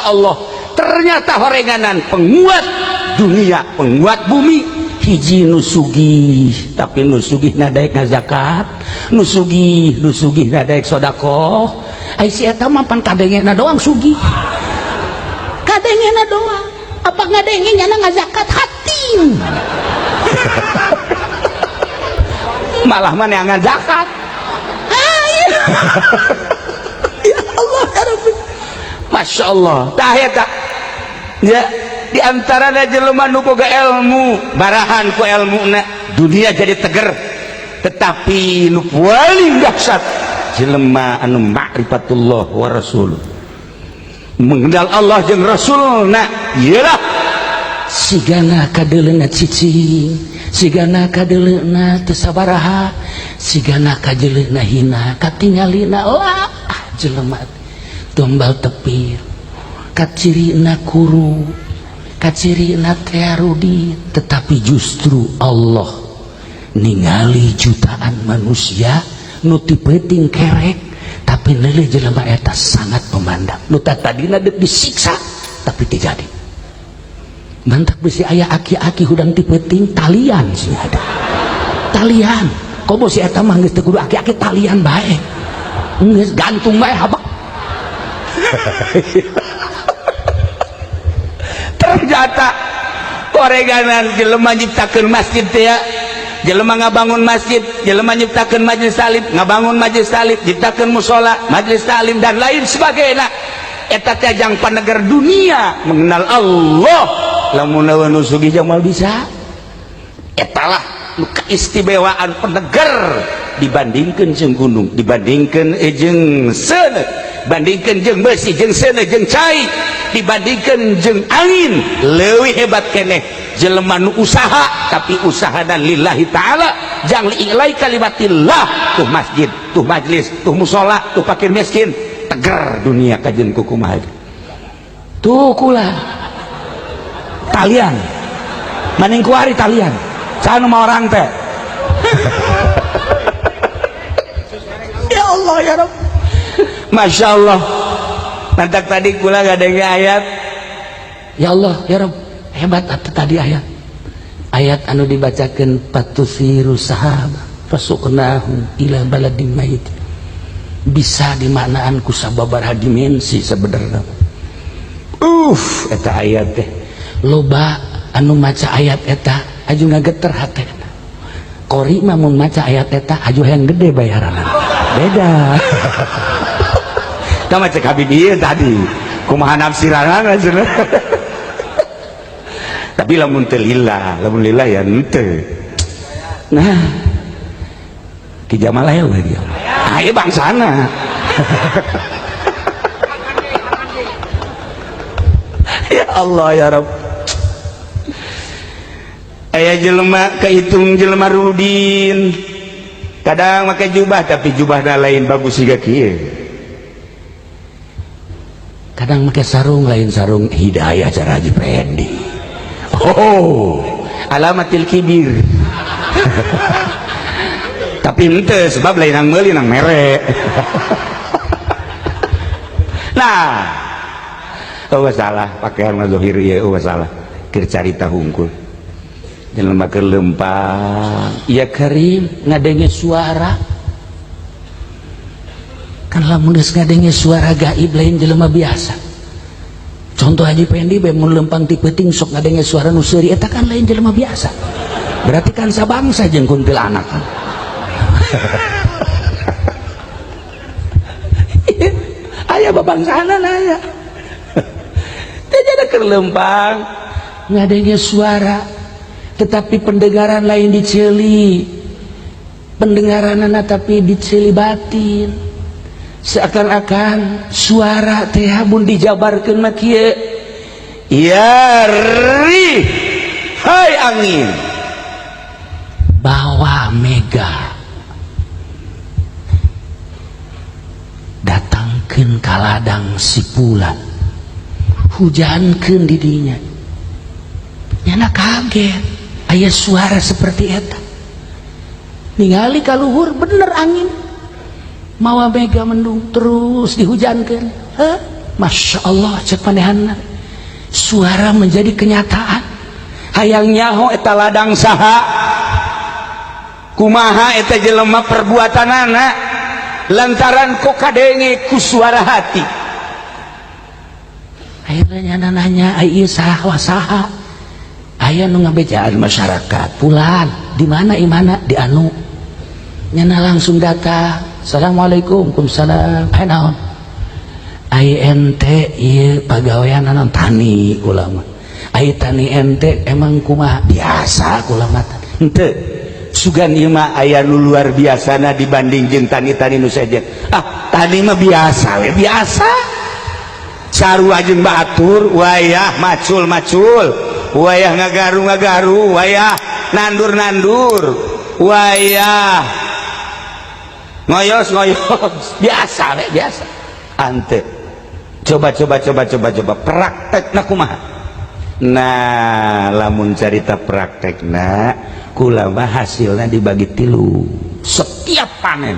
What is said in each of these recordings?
Masya Allah, ternyata horenganan penguat dunia, penguat bumi. Hiji nu sugih, tapi nu sugih nadaek ngazakat, nu sugih, nu sugih nadaek sodakoh. Ai si eta mah pan kadengena doang sugih, kadengena doang. Apa ngadenge nyana ngazakat hatim malah mana yang ngazakat. Ya Allah ya Rabbi, Masya Allah. Tah eta ya, di antara jelema nu boga ilmu, barahan ku ilmuna dunia jadi teger. Tetapi nu paling dahsyat jelema anu ma'rifatullah wa rasul, mengenal Allah jeung Rasulna. Iyalah sigana kadeuleuna cicing, sigana kadeuleuna teu sabaraha, sigana kadeuleuna hina, katingalina lah jelema tombal tepir, kacirina kuru, kacirina tearudi. Tetapi justru Allah ningali jutaan manusia nu ti peuting kerek, tapi neuleuh jelema eta sangat memandang nu tadina deuk disiksa tapi teu jadi. Mantak bisi aya aki-aki hudang ti peuting talian sih, ada talian. Komo si eta mah geus teu kudu aki-aki, talian bae geus gantung bae habak. Ternyata oreganan jelema nyiptakeun masjid teh, jelema ngabangun masjid, jelema nyiptakeun majelis taklim, ngabangun majelis taklim, nyiptakeun musola, majelis taklim dan lain sebagainya, eta teh jang paneger dunia mengenal Allah. Lamun nu sugih jamal bisa, etalah nu keistimewaan peneger dibandingkeun jeung gunung, dibandingkeun jeung seuneu, bandingkeun jeung besi, jeung seuneu, jeung cai, dibandingkeun jeung angin. Leuwih hebat keneh jelema nu usaha, tapi usahana lillahi ta'ala, jang li'ilai kalimatillah. Tuh masjid, tuh majlis, tuh musola, tuh fakir miskin, teger dunia kajen kukumaha. Tuh kula talian maning kuari talian sana mau orang teh. Ya Allah ya Rabb, Masya Allah. Nantak tadi kula ngadenge ayat, ya Allah ya Rabb, hebat atuh tadi ayat ayat anu dibacakeun patusiru sahaba fasuqnahu ila baladin mayit, bisa dimaknaan ku sababaraha dimensi sebenarnya. Eta ayat teh loba anu maca ayat eta aju ngageter hatena. Qori mah mun maca ayat eta aju hayang gede bayaranna, beda. Tah cek Habib ieu tadi kumaha nafsiranana cenah. Tapi lamun teu lillah, lamun lillah ya henteu. Nah, Ki Jamal aya we dia. Ah, ieu bangsana. Ya Allah ya Rabb. Aya jelema kehitung jelema rudin. Kadang make jubah tapi jubahna lain bagus siga kieu. Kadang make sarung lain sarung hidayah cara Haji Pendi. Oh, alamatil kibir. Tapi henteu sebab lain nang meuli nang mere. Nah, oh salah pakaian mah zahir ieu, oh salah. Keur carita hungkul. Jelema keur lempang, ya Karim ngadenge suara. Kan lamun geus ngadenge suara gaib lain jelema biasa. Contoh Haji Pendi bae mun lempang ti peuting sok ngadenge suara nu seuri, eta kan lain jelema biasa. Berarti kan sabangsa jeung kuntilanak kan. Aya babangsanan aya. Teh jadi keur lempang ngadenge suara, tetapi pendengaran lain diceli, pendengaranana tapi diceli batin. Seakan-akan suara teh mun dijabarkeun mah kieu, ya ri, hai angin, bawa mega datangkeun ka ladang si fulan, hujankeun di dinya. Nyana kaget aya suara seperti eta, ningali ka luhur bener angin mawa mega mendung terus dihujankeun. Hah? Masya Allah, cek manehanna, suara menjadi kenyataan. Hayang nyaho eta ladang saha, kumaha eta jelema perbuatanana, lantaran kok kadenge ku suara hati. Akhirnya nanya, "Ai saha saha?" Aya nu ngabejaan masyarakat, "Pulan di mana?" Imana di anu. Nyana langsung datang, "Assalamualaikum." "Waalaikumsalam." "Ai naon?" "Ai ente ieu pagawean naon?" "Tani kula mah." "Ai tani ente emang kumaha?" "Biasa kula mah." "Henteu, sugan ieu mah aya nu luar biasana dibanding jeung tani-tani nu sejen. Ah, tani mah biasa we, biasa sarua jeung batur, wayah macul-macul, wayah ngagaru-ngagaru, wayah nandur-nandur, wayah ngoyos ngoyos, biasa we, biasa." Ante coba, coba, coba, coba, coba praktek na kumaha. Nah, lamun carita praktekna, kula mah hasilnya dibagi tilu. Setiap panen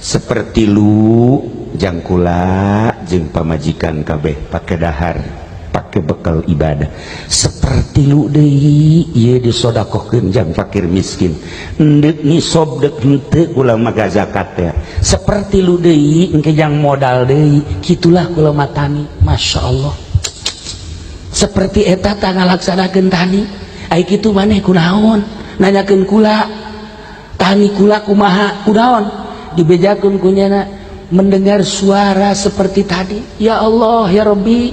seperti lu jang kula jeung pamajikan kabeh, pakai dahar, pakai bekal ibadah. Seperti lu deui ieu disodakohkeun jang fakir miskin, endek nisob dek henteu, kula mah zakat ya. Seperti lu deui engke jang modal deui. Kitulah kula mah tani. Masya Allah, seperti eta tah ngalaksanakeun tani. Ai kitu maneh kunaon nanyakeun kula tani kula kumaha? Kunaon dibejakeun kunyana mendengar suara seperti tadi? Ya Allah, ya Rabbi,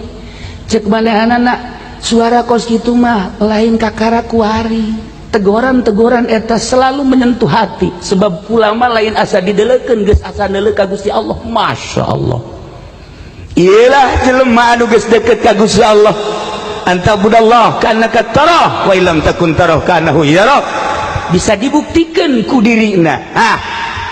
cek manehanana, suara kos kitu mah lain kakara kuari. Teguran-teguran eta selalu menyentuh hati, sebab kula mah lain asa didelekeun, geus asa neuleuh ka Gusti Allah. Masya Allah, iyalah jelema anu geus deket ka Gusti Allah. An ta'budallah ka'annaka tarah wa illam takun tarah ka'annahu yarak. Bisa dibuktikan ku dirina. Ah,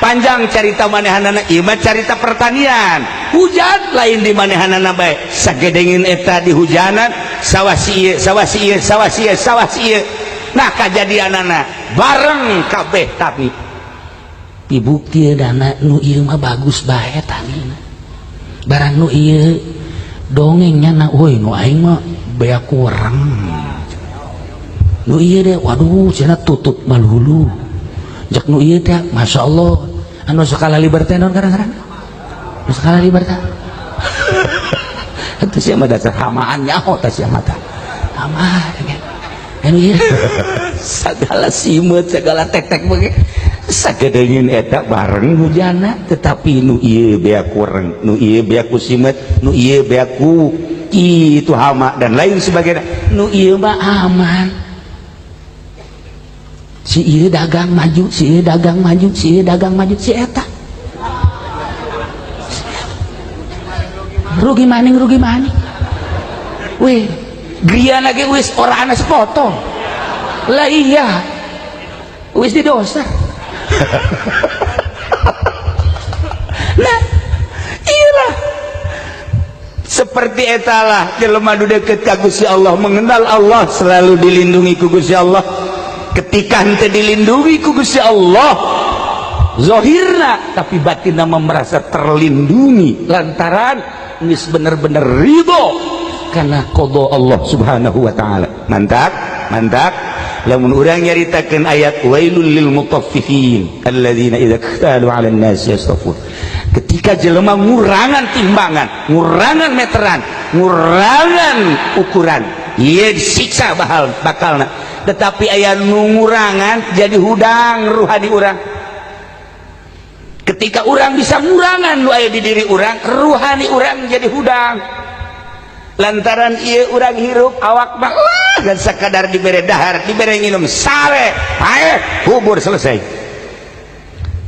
panjang carita manehanana, ieu mah carita pertanian. Hujan lain di manehanana bae, sagedengin eta di hujanan sawah si ieu, sawah si ieu, sawah si ieu, sawah si ieu. Nah, kajadianana bareng kabeh, tapi dibukti dana nu ieu mah bagus bae tanina, barang nu ieu dongengnya na, woi, nu aing mah beak kurang, nu ieu deh, waduh, cenah tutut malulu jak, nu ieu teh Masya Allah. Anu skala liberté naon kadang-kadang nu skala liberté itu sih mah dasar hamaan, nyaho tah sia mah tah hama. Anu ieu segala simeut, segala tek-tek bege sagedeungin eta bareng hujana, tetapi nu ieu beak kurang, nu ieu beak ku simeut, nu ieu beak ku itu hama dan lain sebagainya, nu ieu mah aman. Si ieu dagang maju, si ieu dagang maju, si ieu dagang maju, si eta rugi maning, rugi maning. Weh, griya lagi wis ora ana sepotong lah. Iya, wis didosa. Nah, iyalah, seperti etalah jelema nu deket ka Gusti Allah, mengenal Allah, selalu dilindungi ku Gusti Allah. Ketika henteu dilindungi ku Gusti Allah zahirna, tapi batinna merasa terlindungi lantaran geus bener-bener ridho karena qada Allah Subhanahu wa taala. Mantap, mantap. Lamun urang nyaritakeun ayat wailul lil mutaffifin alladzina idza iktalu 'alan nas yastafun, ketika jelema ngurangan timbangan, ngurangan meteran, ngurangan ukuran, ieu disiksa bakal bakalna. Tetapi aya nu ngurangan jadi hudang ruhani urang. Ketika urang bisa ngurangan nu aya di diri urang, ruhani urang jadi hudang, lantaran ieu urang hirup awak mah dan sakadar dibere dahar, dibere nginum, sare, paeh, kubur, selesai.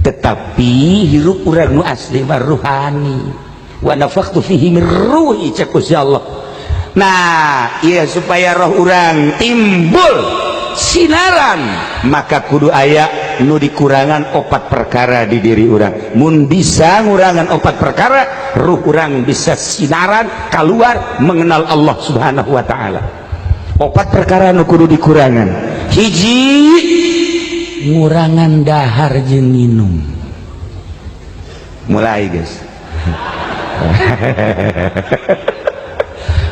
Tetapi hirup urang nu asli mah ruhani. Wa nafakhtu fihi min ruhi, cek Gusti Allah. Nah iya, supaya roh urang timbul sinaran, maka kudu aya nu dikurangan opat perkara di diri urang. Mun bisa ngurangan opat perkara, ruh urang bisa sinaran keluar mengenal Allah Subhanahu wa taala. Opat perkara nu kudu dikurangan: hiji, ngurangan dahar jeung minum. Mulai, guys.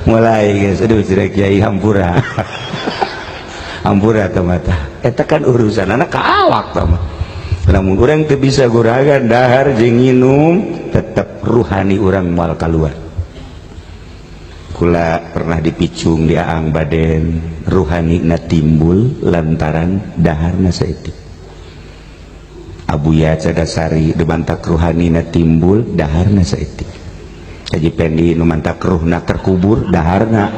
Mulai guys, aduh cenah kiai hampura. Hampura teh mata. Eta kan urusan anak ka awak tah mah. Lamun urang teu bisa gurangan dahar jeung nginum, tetep ruhani urang moal kaluar. Kula pernah dipicung di Aang Baden, ruhani na timbul lantaran daharna saeutik. Abuya Cadasari dibantak ruhani na timbul daharna saeutik. Haji Pendi nu mantak ruhna terkubur daharna.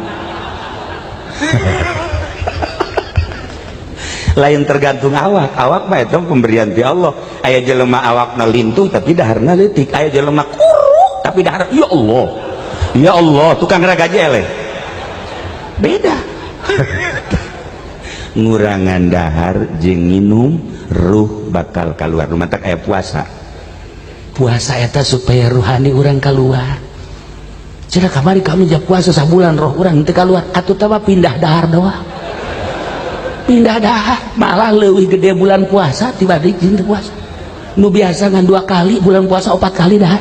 Lain tergantung awak, awak mah eta pemberian ti Allah. Aya jelema awakna lintuh tapi daharna leutik, aya jelema kuru tapi dahar ya Allah. Ya Allah, tukang ragaji eleh. Beda. Ngurangan dahar jeung nginum ruh bakal keluar. Nu mantak aya puasa. Puasa eta supaya ruhani urang keluar. Cenah kamari kami ja puasa sabulan roh urang teu keluar, atuh tah pindah dahar doang. Pindah dahar, malah leuwih gede bulan puasa tibalik jeung puasa. Nu biasa ngan 2 kali bulan puasa 4 kali dahar.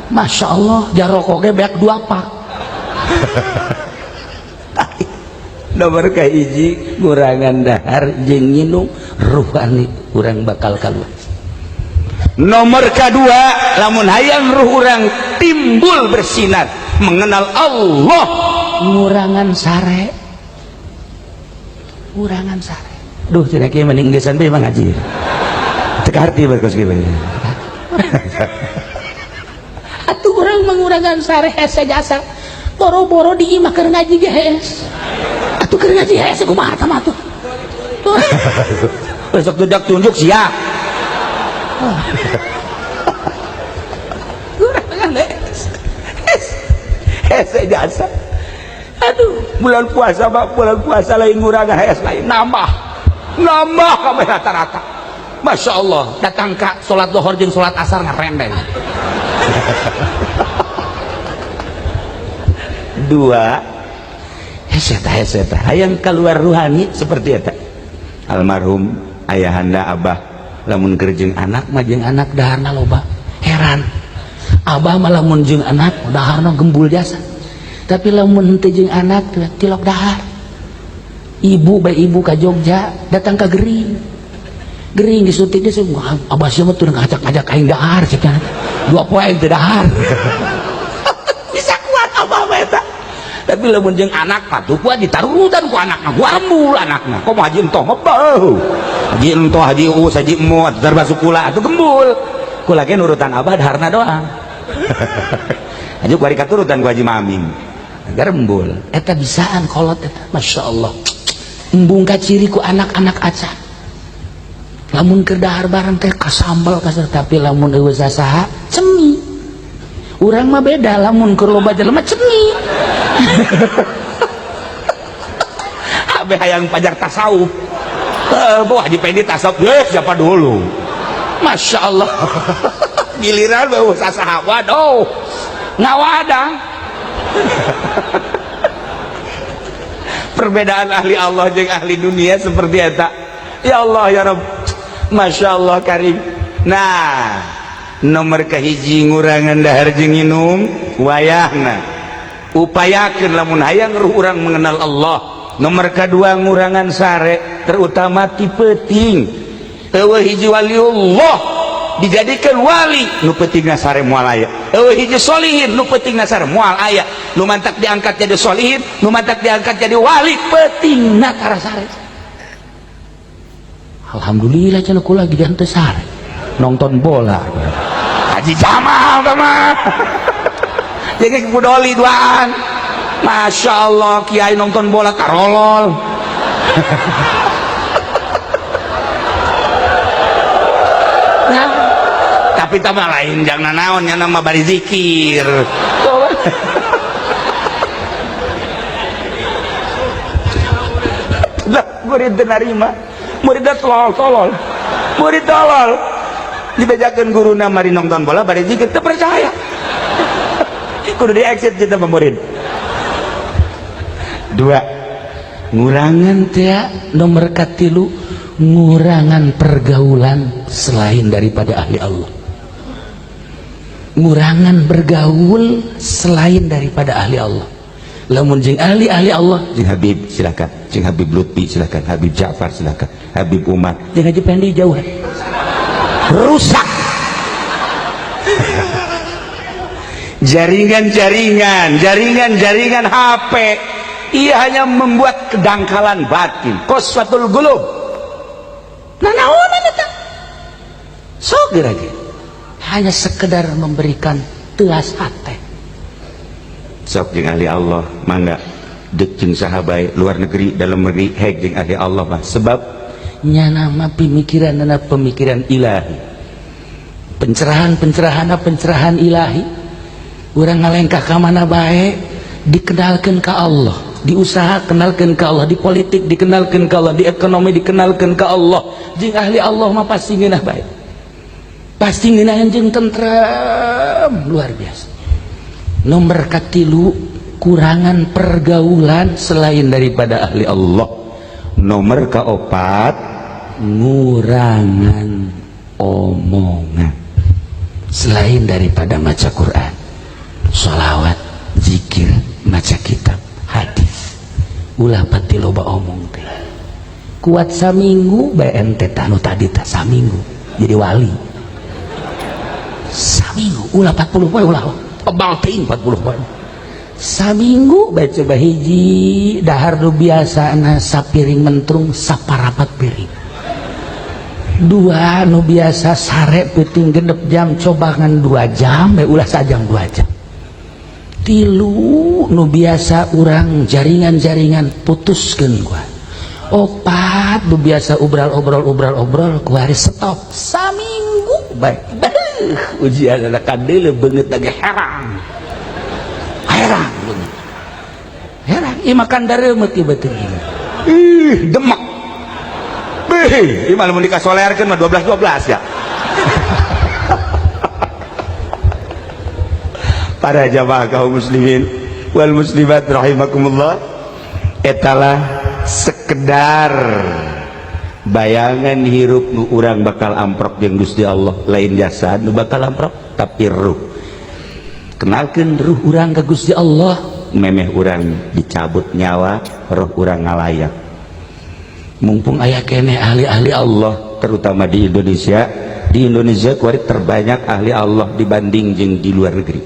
Masya Allah, jarokok ge beak 2 pak. Nomor kahiji ngurangan dahar jeung nginum ruhani urang bakal keluar. Nomor kedua, lamun hayang ruh urang timbul bersinar mengenal Allah, ngurangan sare. Ngurangan sare. Duh, cenah kieu mending geus bae mah ngaji. Teu kaharti bae kos kieu. Atuh urang mengurangan sare hese jasa. Boro-boro di imah keur ngaji ge hees. Atuh keur ngaji hese kumaha tah mah atuh. Besok tunjuk tunjuk sia. Kurangan hese jasa. Aduh, bulan puasa Pak, bulan puasa lain ngurangan hees lain nambah. Nambah kabeh rata-rata. Masya Allah, datang ka salat zuhur jeung salat asar ngarendeng. Dua, hese tah hese tah hayang keluar ruhani seperti eta. Almarhum ayahanda abah lamun keur jeung anak mah jeung anak daharna loba. Heran. Abah mah lamun jeung anak daharna gembul jasa. Tapi lamun henteu jeung anak tilok dahar. Ibu bae ibu ka Jogja datang ka gering. Gering disuntik dia abah sia mah teu ngajak-ngajak aing dahar cek nya. 2 poe aing teu dahar. Bisa kuat abah mah eta. Tapi lamun jeung anak mah tuh kuat ditarutan ku anakna, gua rembul anakna. Komo haji entoh mah beuh. Haji entoh, haji uus, haji emo, termasuk kula atuh gembul. Kula ge nurutan abah daharna doang. Haji kuari katurutan ku haji Maming. Garembul. Eta bisaan kolot eta. Masya Allah. Embung kaciri ku anak-anak aca. Lamun keur dahar bareng teh kasambel kasar, tapi lamun eueuh sasaha cemi. Urang mah beda, lamun keur loba jelema cemi. Habe hayang pajak tasawuf. Bawa Haji Pendi tasawuf, siapa dulu? Masya Allah. Giliran eueuh sasaha, waduh. Ngawadang. Perbedaan ahli Allah jeung ahli dunia seperti eta. Ya Allah ya Rabb. Masya Allah karim. Nah, nomor kahiji ngurangan dahar jeung nginum wayahna. Upayakeun lamun hayang ruh urang mengenal Allah. Nomor kadua ngurangan sare, terutama ti peuting. Eueuh hiji waliullah dijadikan wali nu peutingna sare moal aya. Eueuh hiji solihin nu peutingna sare moal aya. Nu mantak diangkat jadi solihin, nu mantak diangkat jadi wali peutingna tara sare. Alhamdulillah cenah kula lagi henteu sare. Nonton bola. Haji Jamal tah mah. Jeung budoli duaan. Masya Allah kiai nonton bola karolol. Nah, tapi tambah lain jangan naon nya nama bari zikir. Lah murid teu narima. Murid tolol tolol. Murid tolol. Dibejakeun guruna mari nonton bola bari zikir teu percaya. Kudu di exit kita murid. Dua, ngurangan teh nomor katilu ngurangan pergaulan selain daripada ahli Allah. Ngurangan bergaul selain daripada ahli Allah. Lamun jeung ahli-ahli Allah, jeung Habib silakan, jeung Habib Lutfi silakan, Habib Ja'far silakan, Habib Umar, jeung Haji Pendi jauhan. Rusak jaringan-jaringan, jaringan-jaringan HP ia hanya membuat kedangkalan batin, qaswatul qulub. Nah, naonan eta? Sok geura ge. Hanya sekedar memberikan teas hate. Sok jeung ahli Allah mangga, dek jeung saha bae, luar negeri, dalam negeri, hek jeung ahli Allah mah, sebab nyana mah pemikiranna pemikiran ilahi, pencerahan-pencerahan pencerahan ilahi. Urang ngalengkah ka mana bae dikenalkeun ka Allah, diusaha kenalkeun ka Allah, di politik dikenalkeun ka Allah, di ekonomi dikenalkeun ka Allah. Jeung ahli Allah mah pasti ngeunah bae, pasti ngeunah jeung tentrem luar biasa. Nomor katilu, kurangan pergaulan selain daripada ahli Allah. Nomor keopat, ngurangan omongan selain daripada maca Quran, sholawat, zikir, maca kitab, hadis. Ulah pati loba omong teh. Kuat saminggu bae ente tah nu tadi tah, saminggu jadi wali. Saminggu ulah 40 poe, ulah tebal teuing 40 poe. Saminggu bae coba hiji dahar nu biasana sapiring mentrung saparapat piring. Dua, nu biasa sare peuting 6 jam coba ngan 2 jam bae, ulah sajam, 2 jam. Tilu, nu biasa urang jaringan-jaringan putuskeun gua. Opat, nu biasa obral obrol obrol obrol kuari stop saminggu bae. Beuh, ujian ada kadeuleu beungeut lagi herang herang beungeut herang, ieu makan dareumeut ieu beuteung. Ih, demek. Beuh, ieu mah lamun dikasolerkeun mah 12 12 ya. Para jamaah kaum muslimin wal muslimat rahimakumullah, etalah sekedar bayangan hirup nu urang bakal amprok jeung Gusti Allah. Lain jasad nu bakal amprok, tapi ruh. Kenalkeun ruh urang ka Gusti Allah, memeh urang dicabut nyawa, roh urang ngalayak. Mumpung aya keneh ahli-ahli Allah, terutama di Indonesia. Di Indonesia kuari terbanyak ahli Allah dibanding jeung di luar negeri.